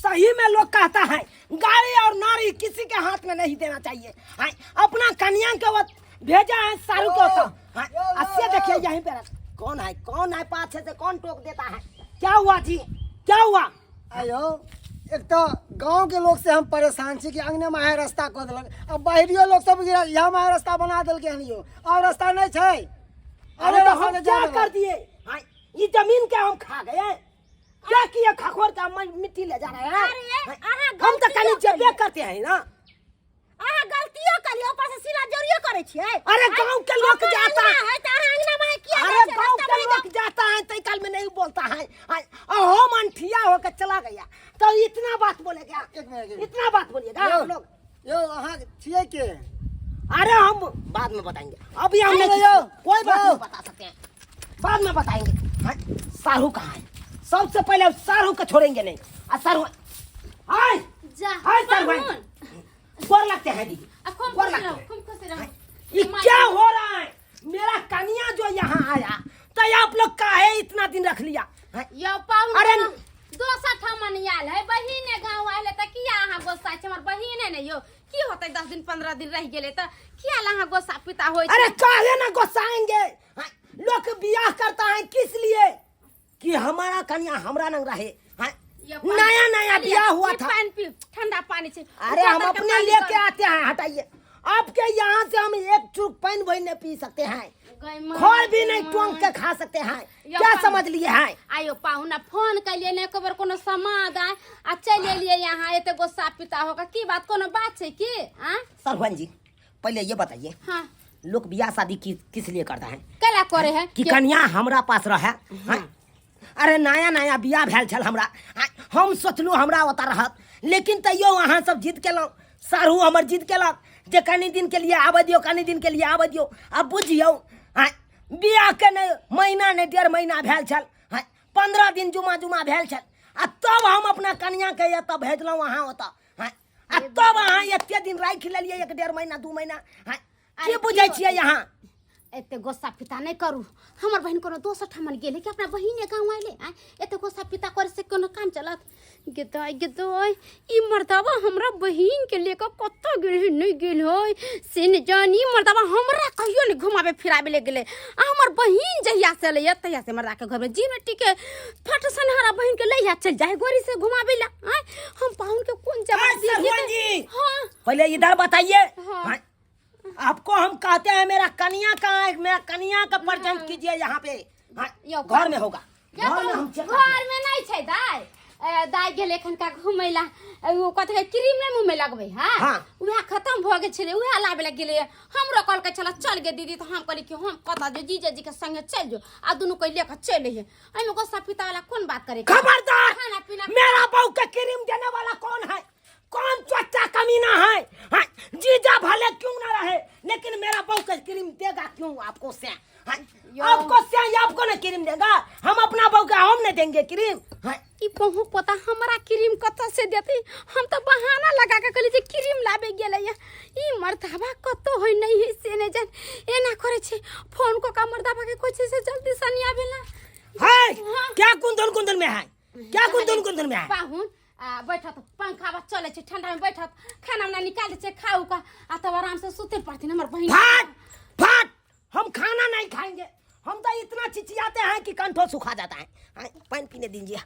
सही में लोग कहता है गाड़ी और नारी किसी के हाथ में नहीं देना चाहिए। हाँ, अपना कन्या के वो भेजा है सारू के होता। हाँ, अस्से देखिए यहीं पे कौन है, कौन है पाछे से कौन टोक देता है। क्या हुआ जी, क्या हुआ? आयो एक तो गांव के लोग से हम परेशान छी कि अंगने में आए रास्ता कऽ देलक, अब बाहरियो लोग सब यहाँ में आए रास्ता बना देलकै हन यो, अब रास्ता नहीं छै। अरे तो हम क्या कर दिए? हाँ, ये जमीन के हम खा गए क्या किए? खखोर का मिट्टी ले जा रहे हैं। अरे, हाँ, अहाँ हम तो गलतियो कहीं जबे करिए। करते हैं ना। अहाँ गलतियो करियो, ऊपर से सिला जोड़ियो करै छियै। अरे गांव के लोग हमर जाता अंगना है त अहाँ अंगना में किया अरे जाइ छै? गांव रास्ता के में लोग जाता है तई काल में नहीं बोलता है। हाँ, और हम अंठिया होकर चला गया तो इतना बात बोलेगा। एक मिनट, एक मिनट। इतना बात बोलिएगा यो, आप लोग। यो अहाँ छियै के? अरे हम बाद में बताएंगे, अभी हम अरे नहीं यो, कोई बात यो। नहीं बता सकते हैं, बाद में बताएंगे। हाँ, सारू कहाँ है? सबसे पहले हम सारू को छोड़ेंगे नहीं। आ सारू हाय जा हाय सारू भाई, पाहुन। गोर लगते हैं दीदी। आ खूब गोर खुश लगते रहू, हैं। खूब खुश रहू। ये क्या हो रहा है? मेरा कनिया जो यहाँ आया तो ये आप लोग काहे इतना दिन रख लिया? हैं? यौ पाहुन, अरे कोनो दोसर ठामन आयल है, बहिने गाँव आयल है, तऽ किया अहाँ गोस्सा छी? हमर बहिन है ने यौ, की होतै 10 दिन 15 दिन रहि गेलै तऽ किया ला अहाँ गोस्सा पिता होइ अरे छै? काहे ना गुस्साएंगे? हैं? लोग बियाह करता है किस लिए? कि हमारा कन्या हमरा नंग रहे। हैं? यौ पाहुन, नया नया चलिए, बियाह हुआ ई था। पानि पीउ, ठंडा पानी छै। अरे हम उतर के अपने पानी लेके कर। आते हैं, हटाइए। आपके यहाँ से हम एक चुप पानी वही नहीं पी सकते हैं, गै माय, खोल भी नहीं गै टोंग माय। के खा सकते हैं। यो क्या पानी। समझ लिए हैं? आयो पाहुना, फोन कैलिए ने एको बेर कोनो समाद आय आ चलि एलिए यहाँ एते गुस्सा पिता होकर, की बात, कोनो बात छै की? आ सरपंच जी पहले ये बताइए, हाँ, लोग बियाह शादी किस लिए करता है? कैला करे है? कि कन्या हमरा पास रहे। हाँ? अरे नया नया बियाह भेल छल हमरा, हाँ, हम सोचलहुँ हमरा ओतऽ रहत, लेकिन तैयो अहाँ सब जिद केलहुँ, साढ़ू हमर जिद केलक जे कनि दिन के लिए आबऽ दियौ, कनि दिन के लिए आबऽ दियौ। आब बुझियौ, हाँ, बियाह के नहि महीना नहि 1.5 महीना भेल छल, हाँ, 15 दिन जुमा जुमा भेल छल, आ तब हम अपना कनियाके एतऽ भेजलहुँ अहाँ ओतऽ, हाँ, आ तब अहाँ एते दिन राखि लेलियै, 1-1.5 महीना 2 महीना, हाँ, की अरे बुझै की छियै अहाँ? एते गुस्सा पिता नहि करू। हमर बहिन कोनो दोसर ठामन गेलै कि अपना बहिने गाँव आयले? आँय, एते गुस्सा पिता करे से कोनो काम चलत? गेदाय गेदाय, ई मर्दाबा हमरा बहिन के लेकर कतऽ गेल है नहि गेल है से नहि जानी। ई मर्दाबा हमरा कहियो नहि घुमाबे फिराबे ले गेलै, आ हमर बहिन जहिया से एलै तहिया से मर्दा के घर में जी में टिके फट सनहरा बहिन के लैया चल जाए गोरी से घुमाबे ला। आँय, हम पाहुन के कोन जवाब सरवन दियै? जी। हाँ, पहले इधर बताइए। हाँ। हाँ, आपको हम कहते हैं मेरा कनिया कहाँ है? मेरा कनिया का प्रजंत कीजिए यहाँ पे। हाँ, यो, घर में होगा, या घर में तो हम चेक घर में नहीं छै दाइ। ए, दाइ गेल एखनका घुमै ला, ए, ओ कथी कहै, क्रीम नहि मुँह में लगबै है, हाँ। उएह खतम भऽ गेल छलै, उएह लाबै ला गेलै। हमरो कहलकै चल चल गे दीदी, तऽ हम कहली कि हम कतऽ जो, जीजा जी के संगे चलि जो आ दुनू कोइ लेके चलि अइहे। एहिमे गोस्सा पिता वाला कोन बात करे? खबरदार, खाना पीना मेरा बहू के क्रीम देने वाला कौन है? कौन चच्चा कमीना है? हाँ, जीजा भले क्यों ना रहे, लेकिन मेरा बहू के क्रीम देगा क्यों आपको से? हाँ, यो। आपको से या आपको ना क्रीम देगा? हम अपना बहू के हम नहीं देंगे क्रीम। हाँ, ई पहुँ पता हमरा क्रीम कतऽ से देतै? हम तऽ बहाना लगा के कहली जे क्रीम लाबे गेलै। ई मर्दाबा कतौ होइ नहि है से नहि जान एना करै छै। फोन कऽ के मर्दाबा के कहै छै से जल्दी से नहीं आबे ला। है हाँ। क्या कुंदन कुंदन में है? क्या कुंदन कुंदन में है? पाहुन आ बैठत, पंखा बा चलै छै, ठंडा में बैठत, खाना उना निकाल दै छै खाउ का, आ तब आराम से सुते पड़थिन हमर बहिन। फट फट, हम खाना नहीं खाएंगे। हम तो इतना चिचियाते हैं कि कंठो सुखा जाता है। हाँ, पानी पीने दीजिए।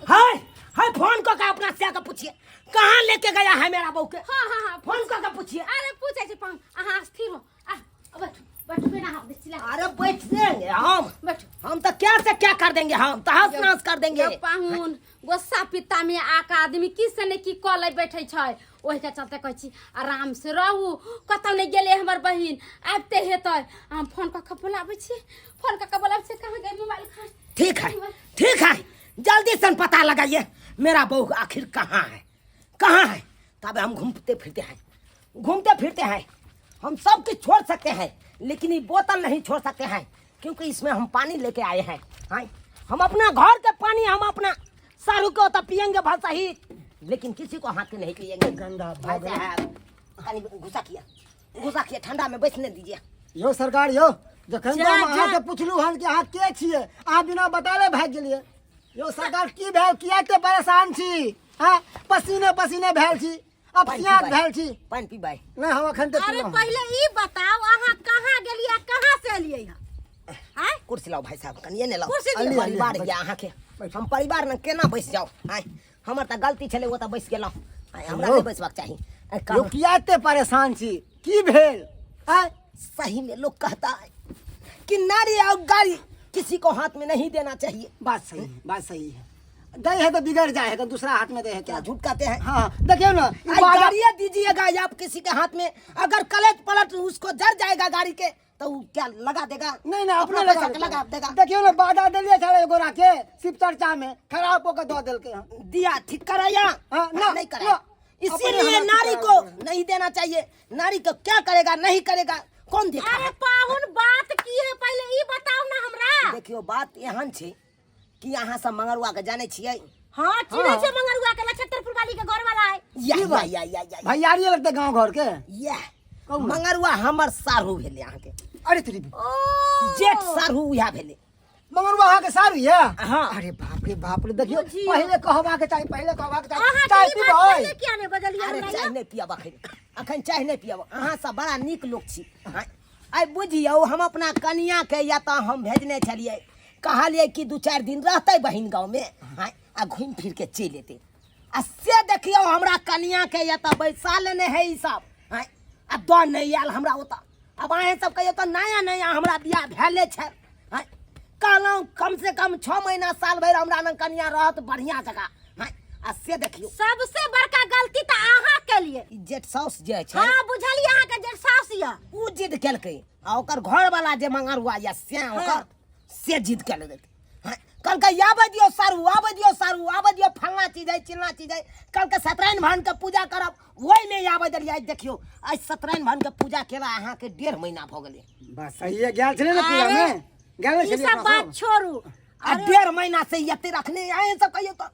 हाय हाय, फोन को का अपना सिया का पूछिए कहाँ लेके गया है मेरा बहू के। हाँ हाँ हाँ, फोन को का पूछिए। अरे पूछै छै पाहुन, अहाँ स्थिर हो, आ बैठू बैठू, बिना हाथ दै छी। अरे बैठ देंगे हम। बैठू। हम तो क्या से क्या कर देंगे, हम तहस नहस कर देंगे। यौ पाहुन, गुस्सा पित्ता में आके आदमी की से ने की कऽ लै बैठै छै, ओहिके चलते कहै छी आराम से रहू। कतौ नहि गेलै हमर बहिन, आबिते हेतै। हम फोन कऽ के बोलाबै छी, फोन कऽ के बोलाबै छी। कहाँ गई मोबाइल खा? ठीक है ठीक है, जल्दी से पता लगाइए मेरा बहू आखिर कहाँ है, कहाँ है। तब हम घूमते फिरते हैं, घूमते फिरते हैं। हम सब कुछ छोड़ सकते हैं लेकिन ये बोतल नहीं छोड़ सकते हैं, क्योंकि इसमें हम पानी लेके आए हैं। हाँ, हम अपना घर के पानी हम अपना सारू के होता पियेंगे भल सही, लेकिन किसी को हाथ के नहीं पियेंगे। गंदा भाई साहब, पानी घुसा किया, घुसा किया, ठंडा में बैठने दीजिए। यो सरकार यो, जखन जा, तऽ हम जा। अहाँके पुछलहुँ हन कि अहाँ के छियै, अहाँ बिना बताले भागि गेलियै। यौ सरकार, की भेल? किया एते परेशान छी? हाँ, पसीने पसीने भेल छी, अपसियात भेल छी। पानि पीबै? नहि, हम अखन तऽ अरे पीलहुँ हन। पहिले ई बताओ, अहाँ कहाँ गेलियै, कहाँ से एलियै हँ? आँय? कुर्सी लाउ भाई साहब, कनिए ने लाउ। कुर्सी दियौ। परिवार यऽ अहाँके, हम परिवार ने केना बैस जाउ? आँय, हमर तऽ गलती छलै, ओतऽ बैस गेलहुँ। आँय, हमरा यौ। नहि बैसबाक चाही। आँय, यौ, कहू। किया एते परेशान छी? की भेल? आँय? सही में लोग कहता है कि नारी और गाड़ी किसी को हाथ में नहीं देना चाहिए। बात सही है, बात सही है। दै है तो बिगड़ जाए है, तो दूसरा हाथ में दे है। क्या क्या झूठ कहते हैं? हाँ, देखियो ना, ई आई बाजा- गाड़ियाँ दीजिएगा आप किसी के हाथ में, अगर कलट पलट उसको जर जाएगा गाड़ी के, तो वो क्या लगा देगा? नहीं नहीं, अपने अपना लगा पैसा के देते। लगा देगा। देखियो ना, बाधा देलिए छले एगो के शिव चर्चा में, खराब होकर दऽ देलकै हन। दिया ठीक कराया? हाँ, ना, नहीं कराया। ना। इसीलिए अपने हाथ नारी से को कराया। नहीं देना चाहिए। नारी को क्या करेगा, नहीं करेगा, कौन देखा अरे है? पाहुन, बात की है, पहिले ई बताओ ना हमरा। देखियो, बात एहन छै कि अहाँ सब मंगरुआ के जानै छियै? हाँ, चिन्है छै मंगरुआ के, लछत्तरपुर वाली के घर वाला है। या की या बात? या या या। भैयारी लगते गांव घर के। या। कहू ना। मंगरुआ हमर साढ़ू भेलै अहाँके। अरे तेरी। ओ जेठ साढ़ू उएह भेलै। मंगरुआ अहाँके सारू ये? हाँ। अरे बाप रे बाप रे, देखियो। बुझियौ। पहिले कहबाक चाही, पहिले कहबाक चाही। अहाँ चाय के ई बात पीबै? पहिले किया नहि बजलियै अरे हमरा चाय यौ? नहि पियब अखन, अखन चाय नहि पियब। अहाँ सब बड़ा नीक लोक छी। आँय, आइ बुझियौ, हम अपना कनियाके या तऽ हम भेजने छलियै, कहलियै कि 2-4 दिन रहतै बहिन गाँवमे, आँय, आ घुमि फिर के चलि एतै। आ से देखियौ, हमरा कनियाके या तऽ बैसा लेने है ई सब, आँय, आ दऽ नहि आयल हमरा ओतऽ। आब अहेँ सब कहियौ तऽ, नया नया हमरा बियाह भेले छै, आँय, कहलहुँ कम से कम 6 महीना साल भरि हमरा लग कनिया रहत बढ़िआँ जकाँ, आँय, आ से देखियौ। सबसे बड़का गलती तऽ अहाँ केलियै। ई जेठ साउस जे छै। हाँ, बुझलियै, अहाँके जेठ साउस यऽ। उ जिद केलकै आ ओकर घरवाला जे मंगरुआ यऽ से ओकर से जिद केलकै। हाँ, कहलकै आबै दियौ सारू, आबै दियौ सारू, आबै दियौ, फल्लाँ चीज है, चिल्लाँ चीज है। कहलकै सत्यनारायण भगवान के पूजा करब, ओहिमे आबै देलियै। आइ देखियौ, आइ सत्यनारायण भगवान के पूजा केला अहाँके 1.5 महीना भऽ गेलै। बस सही है, गेल छलै ने पूजा अरे, में? गेल ई छलियै सब अपना बात सब? छोड़ू। आ 1.5 महीना से एते रखने आए सब, कहियौ तऽ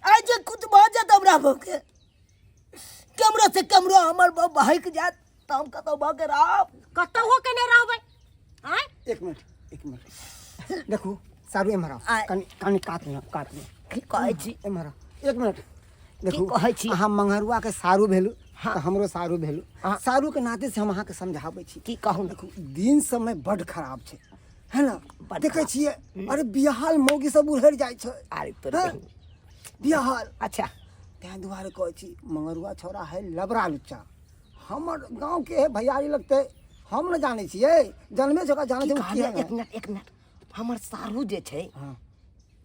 आइ जे कुछ भऽ जायत हमरा बहूके, केमरो से केमरो हमर बहू बहकि जायत, तऽ हम कतहु भऽ के रहब? कतहु के नहि रहबै, आँय? एक मिनट, एक मिनट, देखू सारू, एम्हर आउ। आय। कनि कनि कात में आउ, कात में। की कहै छी? एम्हर आउ, एक मिनट, देखू। कहै छी? अहाँ मंगरुआ के सारू भेलू तऽ हमरो सारू भेलू। हाँ। सारू के नाते से हम अहाँके समझाबै छी। की कहू ने? देखू, दिन समय बड खराब छै, है ना? बड देखै खराब। छियै, अरे बियाहल मौगी सब उड़हरि जाइ छै। अरे तोर हाँ? बहिन। बियाहल। अच्छा। ताहि दुआरे कहै छी, मंगरुआ छौड़ा है लबड़ा लुच्चा, हमर गाँव के है, भैयारी लगतै, हम ने जानै छियै, जनमे छै ओकरा, जानै की छै ओ कहलियै? केहन है। एक मिनट, एक मिनट, हमर सारू जे छै हाँ।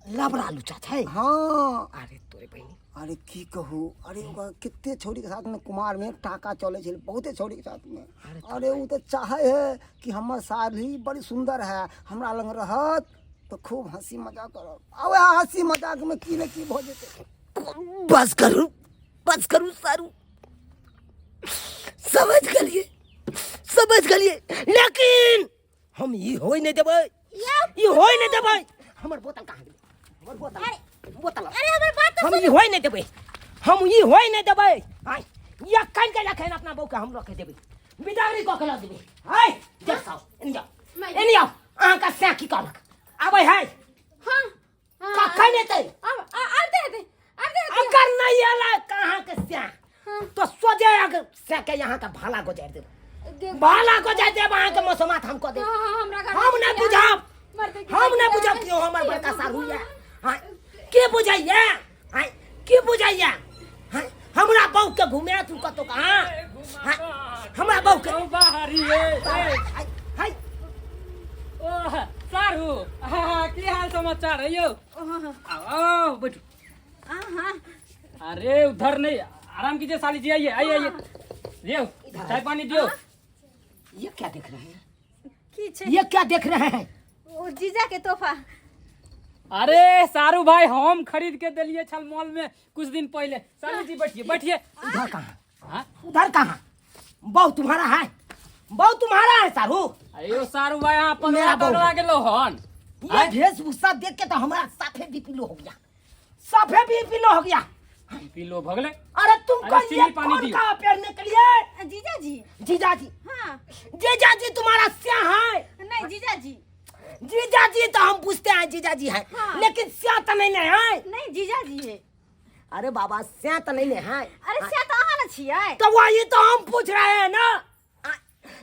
लबड़ा लुचा छै? हाँ। अरे तोरे बहिन। अरे की कहू, अरे ओकरा कते छौड़ी के साथ में कुमार में टाका चलै छै, बहुते छौड़ी के साथ में। अरे ओ तऽ चाहे है कि हमर साली बड़ी सुंदर है, हमरा लग रहत तऽ खूब हंसी मजाक करब, आ वएह हंसी मजाक में की ने की भऽ जेतै। बस करू, बस करू सारू, समझ गेलियै, समझ गेलियै, लेकिन हम ई होय नहि देबै, ई होय नहि देबै। हमर बोतल कहाँ गेलै? हमर बोतल, बोतल। अरे हमर बात हम ई होय नहि देबै, हम ई होय नहि देबै। आय या काल्हि के जखन अपना बहू के हम रखे देबै, बिदागरी कऽ के लऽ देबै। आय देख साउ, एनी जाओ, एनी आओ। अहाँके सैं की कहलक? आबै है? हाँ हाँ। कखन एतै? अब आब दे दे, आब दे दे। अगर नहीं एलै कहाँ के सैं तो सोझे अगर सैं के यहाँ के भाला गुजारि देब, भाला गुजारि देब अहाँके, मसोमात हम कऽ देब। हाँ, हाँ, हमरा घर हम नहि बुझब, मरते की हम नहि मरते बुझब कि हमर बड़का साढ़ू यऽ। हाँ, के बुझैया? हाँ, के बुझैया? हाँ, हमरा बहू के घुमे तू कतौ कहाँ? हाँ, हमरा बहू के बाहरी ए, ए, हाय, हाय। ओ सारू, हाँ, की हाल समाचार है यौ? आओ आओ, बैठो। हाँ हाँ। अरे उधर नहीं, आराम कीजिए साली जी, आइए आइए आइए, लियो चाय पानी दियो। ये क्या देख रहे हैं? की छै? ये क्या देख रहे हैं? ओ जीजा के तोहफा। अरे सारू भाई, हम खरीद के दिलिए छल मॉल में कुछ दिन पहले। साली जी बैठिए बैठिए। उधर कहाँ? हाँ? उधर कहाँ? बहू तुम्हारा है, बहू तुम्हारा है सारू। अरे ओ सारू भाई, अहाँ मेरा पगला बहू। पगला गेलो हन। ये वेशभूषा देख के तो हमारा साफे बीपी लो हो गया, साफे बीपी लो हो गया। पीलो भगले। अरे तुमको अरे चीनी ये पानी कौन दियो। कहा पहनने के लिए? जीजाजी। जीजाजी? हाँ। जीजाजी तुम्हारा स्या है? नहीं जीजाजी। जीजाजी तो हम पूछते हैं जीजाजी है। हाँ। लेकिन स्या तो नहीं है। नहीं जीजाजी है। अरे बाबा स्या तो नहीं है। अरे स्या तो अहाँ न छियै। तो वही तो हम पूछ रहे हैं ना,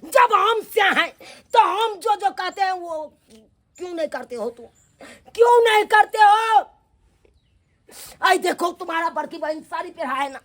जब हम स्या हैं तो हम जो जो कहते हैं वो क्यों नहीं करते हो? तुम क्यों नहीं करते हो? आई देखो तुम्हारा बड़की बहन साड़ी पहना है ना,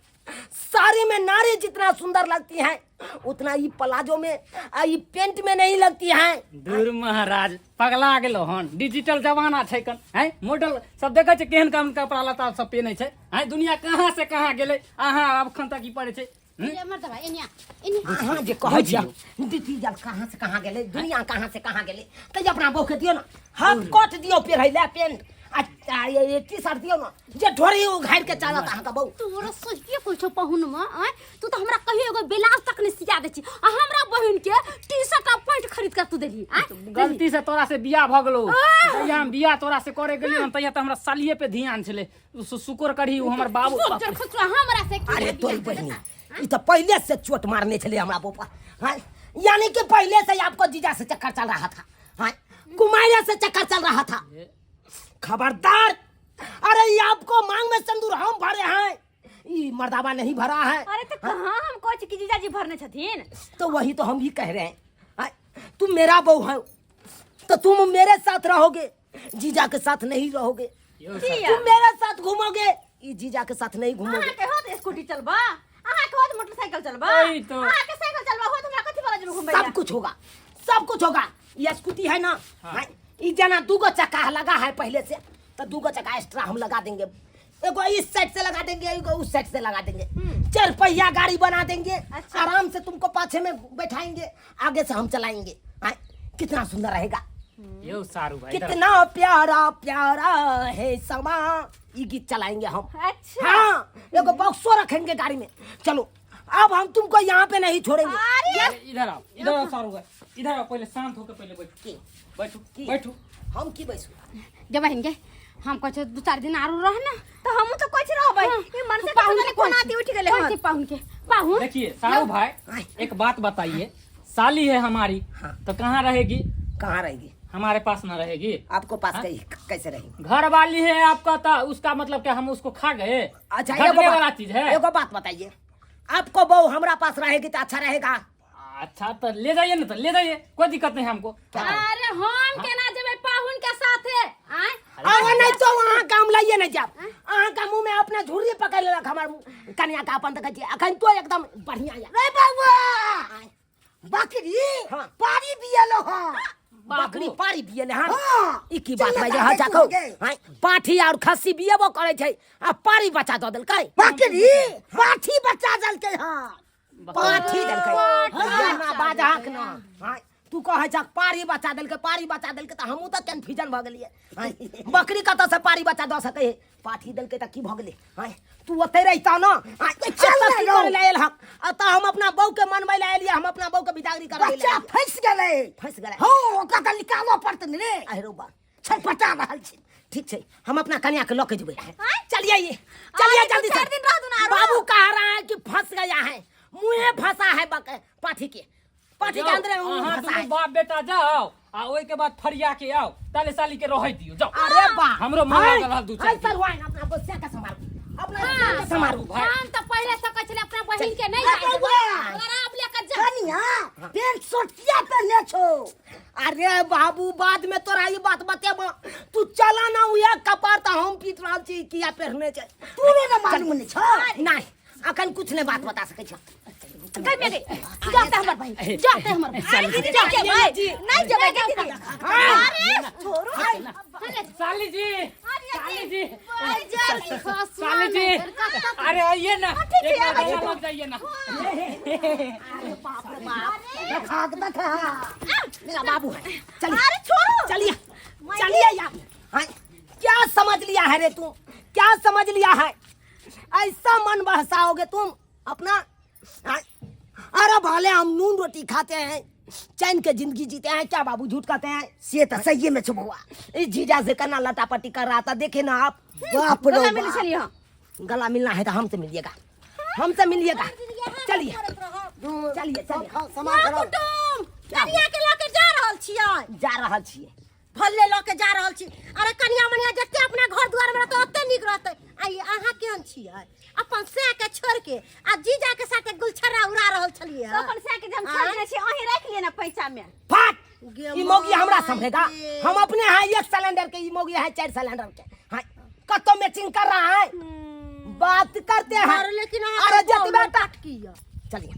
साड़ी में नारी जितना सुंदर लगती है उतना ये प्लाजो में ये पेंट में नहीं लगती है। दूर महाराज पगला गेलो हन, डिजिटल जमाना छै कन हैं, मॉडल सब देखै छै केहन केहन कपड़ा लत्ता सब पेनै छै हैं, दुनिया कहाँ से कहाँ गेलै, अहाँ अखन तक ई पड़ै छै। ये मर्दबा एनिया एनिया। अहाँ जे कहै छियै डिजिटल कहाँ से कहाँ गेलै, दुनिया कहाँ से कहाँ गेलै, तऽ अपना बहू के दियौ ना हाथ कट दियौ पेढ़ै लए पेंट आ ये टी शर्ट दियौ ना जे ढोरी उघारि के चलत अहाँके बहू। तोरा सहिए कहै छौ पाहुन मे आँय, तू तऽ हमरा कहियो एगो ब्लाउज तक नहि सिया दै छी आ हमरा बहिन के टी शर्ट आ पैंट खरीद के तू देलही आँय। गलती से तोरा से बियाह भऽ गेलौ, जहिया हम बियाह तोरा से करे गेलियै हन तहिया तऽ हमरा सालिये पे ध्यान छलै, सुकुर कढ़ी उ हमर बाबू। सुकुर खुसरा हमरा से की अरे तोरी बियाह बहिनी ई तऽ पहिले से चोट मारने छलै हमरा बहू पर। हाँ यानी कि पहले से आपको जीजा से चक्कर चल रहा था, हाँ कुमारिया से चक्कर चल रहा था। खबरदार, अरे ये आपको मांग में सिंदूर हम भरे हैं, ये मर्दावा नहीं भरा है। अरे तो कहाँ हम कहै छी कि जीजाजी भरने छथिन? तो वही तो हम भी कह रहे हैं, हाँ, तुम मेरा बहू है तो तुम मेरे साथ रहोगे, जीजा के साथ नहीं रहोगे। तुम मेरे साथ घूमोगे, ये जीजा के साथ नहीं घूमोगे। अहाँ के होत स्कूटी चलबा, अहाँ के होत मोटरसाइकिल चलबा, वही तो। अहाँ के साइकिल चलबा होत, हमरा कथी वाला जेबै घुमबै? सब कुछ होगा, सब कुछ होगा। ये स्कूटी है ना, हाँ। ई जना दूगो चक्का लगा है पहले से, तो दूगो चक्का एक्स्ट्रा हम लगा देंगे, एगो इस साइड से लगा देंगे, एगो उस साइड से लगा देंगे, चार पहिया गाड़ी बना देंगे। अच्छा। आराम से तुमको पाछे में बैठाएंगे, आगे से हम चलाएंगे। हाँ, कितना सुंदर रहेगा। यो सारू भाई, इधर। कितना प्यारा प्यारा है समा, ये गीत चलाएंगे हम। अच्छा। हाँ, एगो बॉक्सो रखेंगे गाड़ी में। चलो अब हम तुमको यहाँ पे नहीं छोड़ेंगे। अरे इधर आओ, इधर आओ सारू भाई, इधर आओ, पहले शांत होकर पहले बैठो। की? बैठो, की? बैठो। हम की बैठो? जब बहिन हम कहै दू चार दिन आरो रह ना। तो हमहूँ तो कहै छी रहबै। ई मन से पाहुन पता के नहीं कोना अथी उठि गेलै हन। पाहुन के, पाहुन। देखिए सारू भाई, एक बात बताइए, साली है हमारी। हाँ। तो कहाँ रहेगी? कहाँ रहेगी? हमारे पास ना रहेगी। आपको पास हाँ? कैसे रहेगी? घर वाली है आपका, तो उसका मतलब क्या हम उसको खा गए? अच्छा घटने एगो वाला बात चीज है। एगो बात बताइए, आपको बहू हमरा पास रहेगी तो अच्छा रहेगा? अच्छा तो ले जाइए ना, तो ले जाइए, कोई दिक्कत नहीं हमको। अरे हम केना जेबै पाहुन के साथे? आँय? अरे नहीं तो वहाँ काम लाइए नहीं जाब, अहाँ का मुंह में अपना झुर्री पकड़ लेलक हमर कन्या का अपन देखै छियै अखन तो एकदम बढ़िया या। रे बौआ, बकरी हाँ। पारी बियलो हँ। बकरी पारी बियले हँ। हाँ। ई की बात चल भाई, ना हँ देखू जाको। गे। हाँ, पाठी और खस्सी बियबो करै छै आ पारी बच्चा दऽ देलकै। बकरी पाठी बच्चा देलकै हँ। पाठी देलकै। पाठी ना बाजहक ना। हाँ, तू कहै छक पारी बच्चा देलकै, पारी बच्चा देलकै, तऽ हमहूँ तऽ कन्फ्यूजन भऽ गेलियै। हाँ, बकरी कतऽ से पारी बच्चा दऽ सकै है? पाठी देलकै तऽ की भऽ गेलै? हाँ, तू ओतै रहिता ना। हाँ, चल एतऽ ना की रौ। करै लए आयल हक? एतऽ हम अपना बहू के मनबै लए एलियै, हम अपना बहू के बिदागरी करबै लए बच्चा एलियै। फँसि गेलै। फँसि गेलै। हँ, ओकरा तऽ निकालऽ पड़तै ने रे। अरे बा, छटपटा रहल छै। ठीक छै, हम अपना कन्या के लऽ के जेबै। चलिए ये, चलिए अरे, जल्दी दू से। चार दिन रह दू ना आरो। बाबू कह रहा है कि फंस गया है, मुँहे फंसा है पाठी के, पाठी के अंदर मुँह अहाँ फंसा है। दुनू बाप बेटा जाओ आ ओहि के बाद फरिया के आओ, ताले साली के रहै दियौ, जाओ। अरे बा, हमरो मन हाय, लागल रहल दू चार हाय दिन। सर, अपना बच्चा के संभालू, अपना बच्चा के संभालू। भाई। हम तऽ पहिले से कहै छलियै अपना बहिन के नहीं अरे जाय देबै। बौआ। मगर आब लेके जा। कनिया पेंट शर्ट किया पहने छौ? अरे बाबू, बाद में तोरा ई बात बतेबो, तू चला ना उहे कपार तऽ हम पीट रहल छी किया पहनने छै। तोरो ने मालूम नहि छौ? नहीं, अखन कुछ नहीं बात बता सकै छौ। गई में गई। जाते हमर बहिन, जाते हमर बहिन। अरे दीदी, नहीं जेबै, नहीं जेबै गे दीदी। अरे छोड़ो। साली जी, साली जी, अरे जा, साली जी, अरे आइए ना, एक बार गला लग जाइए ना। देखा देखा, मेरा बाबू है। चलिए। अरे छोड़ो। चलिए, चलिए यार। हाँ, क्या समझ लिया है रे तू? क्या समझ लिया है? ऐसा मन बहसाओगे तुम अपना? हाँ, अरे भले हम नून रोटी खाते हैं, चैन के जिंदगी जीते हैं, क्या बाबू झूठ कहते हैं? से तऽ सहिए में छौ बौआ। इस जीजा से करना लटापटी कर रहा था, देखे ना आप। बाप रे गला मिली बाप। छलियै हँ। गला मिलना है तो हमसे मिलिएगा, हमसे मिलिएगा। चलिए दूर, चलिए, सब चलिए। सामान खराब। कुटुम कनिया के लऽ के जा रहल छियै। जा रहल छियै। भले लऽ के जा रहल छी। अरे कनिया मनिया जते अपना घर दुआर में रहतै ओते नीक रहतै। आ ई अहाँ केहन छियै, अपन सै के छोड़ के आ जीजा के साथे गुलछर्रा उड़ा रहल छलियै। तो अपन सै के जे हम छोड़ देने छी, अहीं राखि लिअ ने पैसा में। फट गे ई मौगी हमरा माय संभलेगा। गे। हम अपने हैं 1 सिलेंडर के, ई मौगी है 4 सिलेंडर के। हाँ, कतो मैचिंग कर रहा है, बात करते हैं। अरे लेकिन अहाँ अरे के जत बहुत बेटा। अटकी यऽ। चलिए।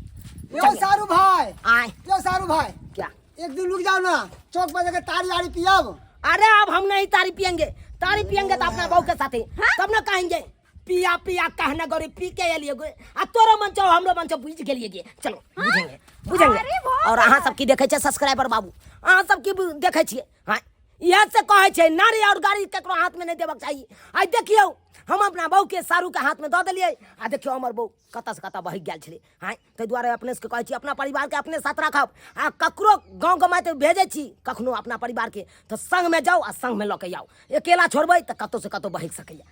यो सारू भाई। आए। यो सारू भाई। क्या? एक दिन रुक जाओ ना, चौक पर जाके तारी आरी पियब। अरे अब हम नहीं तारी पियेंगे, तारी पियेंगे तो अपना बहू के साथ ही तब ना कहेंगे पिया पिया कहना गौरी पी के एलिए गो। आ तोरो मन छौ हमरो मन छौ, बुझि गेलिए गे। चलो बुझेंगे बुझेंगे। अरे वाह। और अहाँ सब की देखै छियै सब्सक्राइबर बाबू, अहाँ सब की देखै छियै? हाँ, इएह से कहै छै नारी और गाड़ी ककरो हाथ में नहीं देबक चाही। आइ देखियौ हम अपना बहू के सारू के हाथ में दऽ देलियै आ देखियौ हमर बहू कतऽ से कतऽ बहि गेल छलै। हाँ, ताहि दुआरे अपने सबके कहै छी अपना परिवारके अपने साथ राखब आ ककरो गाँव गमाइत भेजै छी कखनो अपना परिवारके तऽ संगमे जाउ आ संगमे लऽ के आउ, अकेला छोड़बै तऽ कतौ से कतौ बहकि सकैया।